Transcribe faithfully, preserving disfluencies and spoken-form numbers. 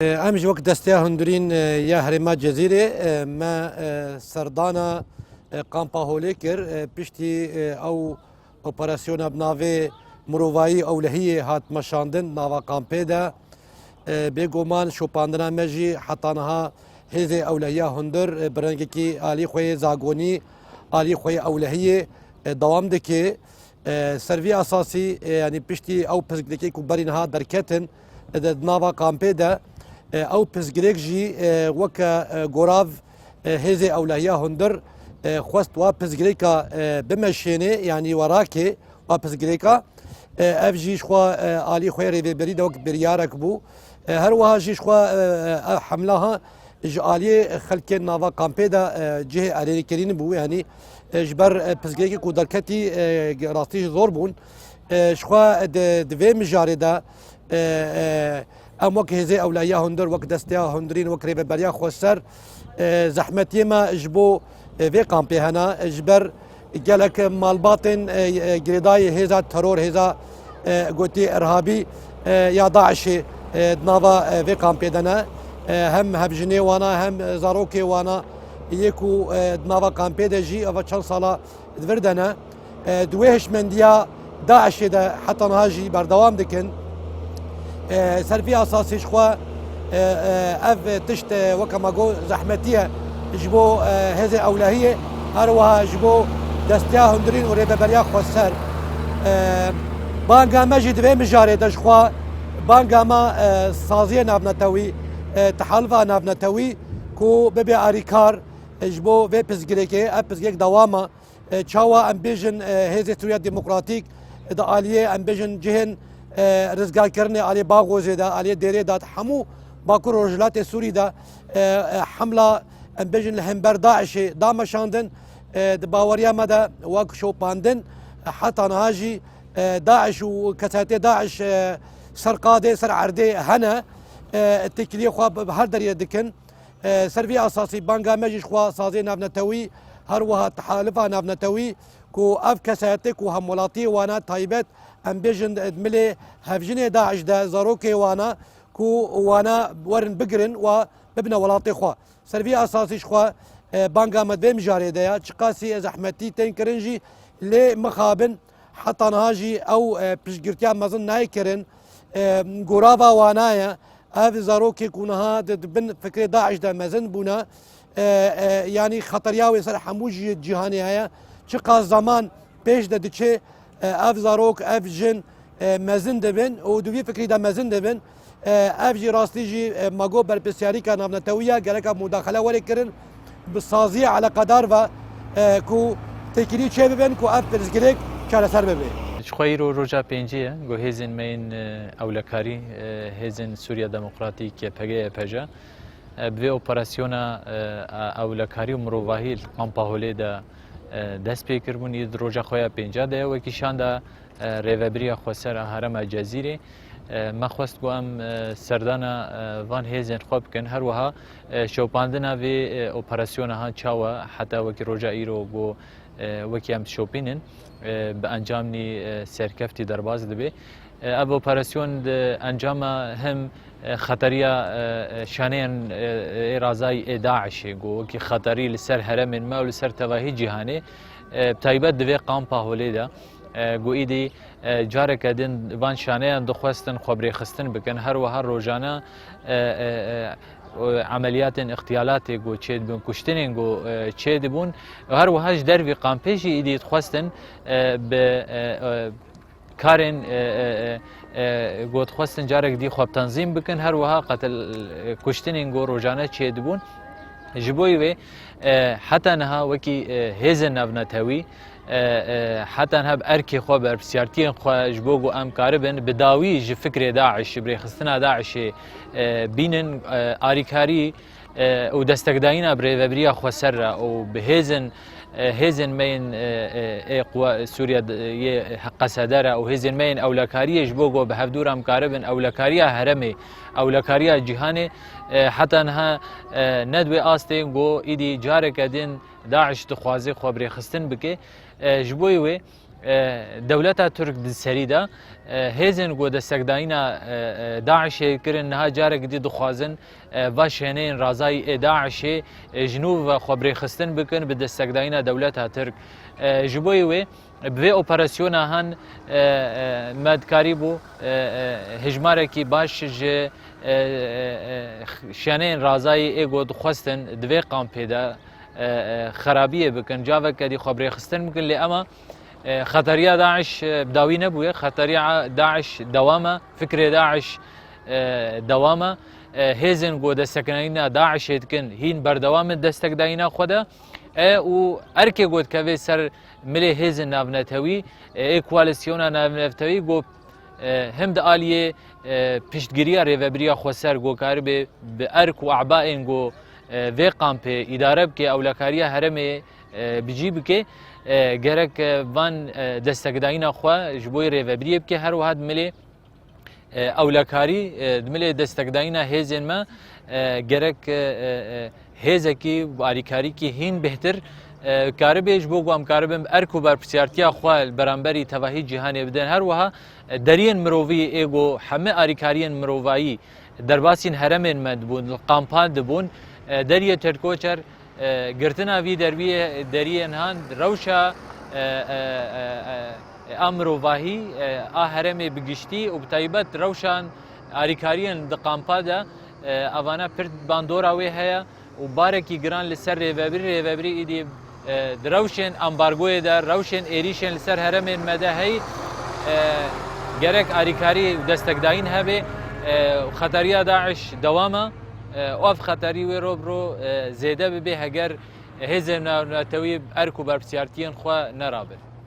Em ji wek Desteya Hundirîn ya Herêma Cezîrê me serdana Kampa Holê kir. Piştî ew operasyona bi navê Mirovayî Ewlehiyê hat meşandin nava kampê de. Bêguman şopandina me jî heta niha hêzê ewlehiya hundir bi rengekî alî xwe yê zagonî, alî xwe yê ewlehiyê dewam dike. Ser vî esasî, e, yanî piştî ew pirsgirêkê ku berî niha derketin, e, di nava kampê de, e, ew pirsgirêk jî, e, weke, e, gorav, e, hêzê ewlehiya hundir, e, xwest wa pirsgirêka, e, bimeşênê, yanî we rake wa pirsgirêka. E, ev jî ji xwe, e, alî xwe rêveberî de wek biryarek bû. E, her wiha jî ji xwe, e, e, ev hemla ha ji aliyê xelkên nava kampê de, e, cihê erênîkirin bû. Yanî, e, ji ber, e, pirsgirêkê ku derketî, e, rastî jî zor bûn. E, ji xwe di, di vê mijarê de, e, e, em wek hêzê ewlehiya hundir, wek desteya hundirîn, wek rêveberiya xweser, e, zehmetiyê me ji bo, e, vê kampê hene. E, ji ber gelek malbatên, e, e, girêdayî hêza teror, hêza, e, gotî irhabî, e, ya DAIŞê, e, di nava, e, vê kampê de ne. E, hem hevjinê wana, hem zarokê wana yê ku, e, di nava kampê de jî eva çend sala di vir de ne. E, di wê hişmendiya DAIŞê de heta niha jî berdewam dikin. E, ser vî esasî ji xwe, e, e, ev tişt, e, weke me got, zehmetî ye ji bo, e, hêzê ewlehiyê, her wiha ji bo desteya hundirîn û rêveberiya xweser. E, banga me jî di vê mijarê de ji xwe banga me, e, saziyê navnetewî, e, tehalifa navnetewî ku bibe arîkar, e, ji bo vê pirsgirêkê, ev pirsgirêk dewam e. E, çawa em bêjin, e, Hêzê Sûriya Demokratîk, e, di aliyê, em bêjin, cihên, e, rizgarkirinê aliyê Baxozê de, aliyê Dêrê de, hemû Bakur Rojhilatê Sûrî de, e, e, hemla, em bêjin, li hember DAIŞê dameşandin. E, di baweriya me de wek şopandin, e, heta niha jî, e, DAIŞ û kesayetê DAIŞ, e, ser qadê, ser erdê hene. E, têkiliyê xwe bi, bi her derê dikin. E, ser vî esasî banga me jî ji xwe sazê navnetewî, her wiha tehalifa navnetewî ku ev kesayetê ku hemwelatiyê wana taybet, em bêjin di milê hevjinê DAIŞ de zarokê wana ku wana werin bigirin û bibine welatê xwe. Ser vî esasî ji xwe, e, banga me di vê mijarê de ya, çiqasî zehmetî tên kirin jî lê mixabin. Heta niha jî ew, e, piştgirtiya mezin nayê kirin. E, gorava wana ye. Ev zarokê ku niha di, di bin fikrê DAIŞ de mezin bûne, e, e, yanî xeteriya wê ser hemû jî cîhanê heye. Çiqas zeman pêş de diçe, e, ev zarok, ev jin, e, mezin dibin û di vî fikrî de mezin dibin. E, ev jî rastî jî, e, me got berpirsiyarîka navnetewî ye, gereka mudaxele were kirin, bi saziyê eleqedar ve, e, ku têkilî çê bibin ku ev pirsgirêk çareser bibe. Ji xwe îro roja pêncî ye ku hêzên me yên, e, ewlekarî, e, hêzên Sûriya Demokratîk, P G Y P J, e, bi vê operasyona, e, ewlekarî û mirovahî li Kampa Holê de, e, dest pê kiribûn. Îro di roja xwe ya pênca de ye. Wekî şanda e, Rêvebiriya Xweser a Herêma Cezîrê, e, me xwest ku em, e, serdana, e, van hêzên xwe bikin. Her wiha, e, şopandina vê, e, operasyona ha çawa heta wekî roja îro ku, e, wekî em dişopînin, e, bi encamnî, e, serkeftî derbas dibe. E, ev operasyon di encama him e, xeteriya, e, e, şaneyên, e, e, ê razayî ê DAIŞê, ku wekî xeterî li ser herêmên me û li ser tevahî cîhanê, e, bi taybet di vê Kampa Holê de, e, ku îdî, e, careke din van şaneyan dixwestin xwe bi rêxistin bikin, her wiha rojane, e, e, e, o emeliyatên îxtiyalatê ku çêdibûn, kuştinên ku, e, çêdibûn, her wiha ji dervî kampê jî îdî dixwestin, e, bi, e, e, karên, e, e, e, e, ku dixwestin carek dî xwe bi tenzîm bikin, her wiha qetil, e, kuştinên ku rojane çêdibûn. Ji bo wê, e, heta niha wekî, e, hêzên navnetewî, e, e, heta niha bi erkê xwe, berpirsiyartiyên xwe ji bo ku em karibin bi dawî ji fikrê DAIŞ, ji birêxistina DAIŞê, e, bînin, e, arîkarî, e, û destekdayîna bi rêvebiriya xweser re û bi hêzên, e, hêzên me yên, e, e, ê quwa-, Sûriye de, yê qesedere û hêzên me yên ewlekariyê ji bo ku bi hevdû re em karibin ewlekariya herêmê, ewlekariya cîhanê, e, heta niha, e, ne di wê astê ku îdî careke din DAIŞ dixwaze xwe bi rêxistin bike. E, ji bo wê, E, dewleta Tirk di serî de, e, hêzên ku destekdayîna, e, e, DAIŞê kirin, niha carek dî dixwazin, e, va şeneyên razayî ê DAIŞê, e, ji nû ve xwe birêxistin bikin bi destekdayîna dewleta Tirk. E, ji bo wê, bi vê operasyona han, e, e, me dikarîbû, e, e, hejmarekî baş ji, e, e, e, şeneyên razayî ê ku dixwestin di vê kampê de, e, e, xerabiyê bikin, caveke dî xwe birêxistin bikin, lê ema, e, xeteriya DAIŞ, e, bi dawî nebûye. Xeteriya DAIŞ dewam e, fikrê DAIŞ, e, dewam e. E, hêzên ku destekdayîna DAIŞê dikin, hîn berdewam in destekdayîna xwe de. E, û erkê ku dikeve ser milê hêzên navnetewî, e, ê koalîsyona navnetewî ku, e, him di aliyê, e, piştgiriya Rêvebiriya Xweser ku karibe bi erk û ebaên ku, e, vê kampê îdare bike, ewlekariya herêmê, e, bi cî bike, e, gerek, e, van, e, destekdayîna xwe ji bo Rêvebiriyê bike, her wiha di milê, e, ewlekarî, e, di milê destekdayîna hêzên me, e, gerek, e, e, e, hêzekî, alîkarîkî hîn bêhtir, e, karibe ji bo ku em karibin erk û berpirsiyartiya xwe li beramberî tevahî cîhanê bidin. Her wiha, e, deriyên mirovî ê ku hemî alîkariyên mirovayî derbasîn herêmên me dibûn, li kampan dibûn, e, deriyê Çertkoçer, e, girtina vî derviyê, deriyên han rewşa, e, e, e, e, a mirovahî, e, a herêmê bi giştî û bi taybet rewşan alîkariyên di kampa de, e, evana pir bandora wê heye û barekî giran li ser rêvebirî, rêvebirî îdî, e, di rewşên ambargoyê de, rewşên êrîşên li ser herêmên me de heyî, e, gerek alîkarî û destekdayîn hebe, e, xeteriya DAIŞ dewam e, e, û ev xeterî wê ro bi ro, e, zêde bibe heger hêzên navnetewî erk û berpirsiyartiyên xwe nerabin.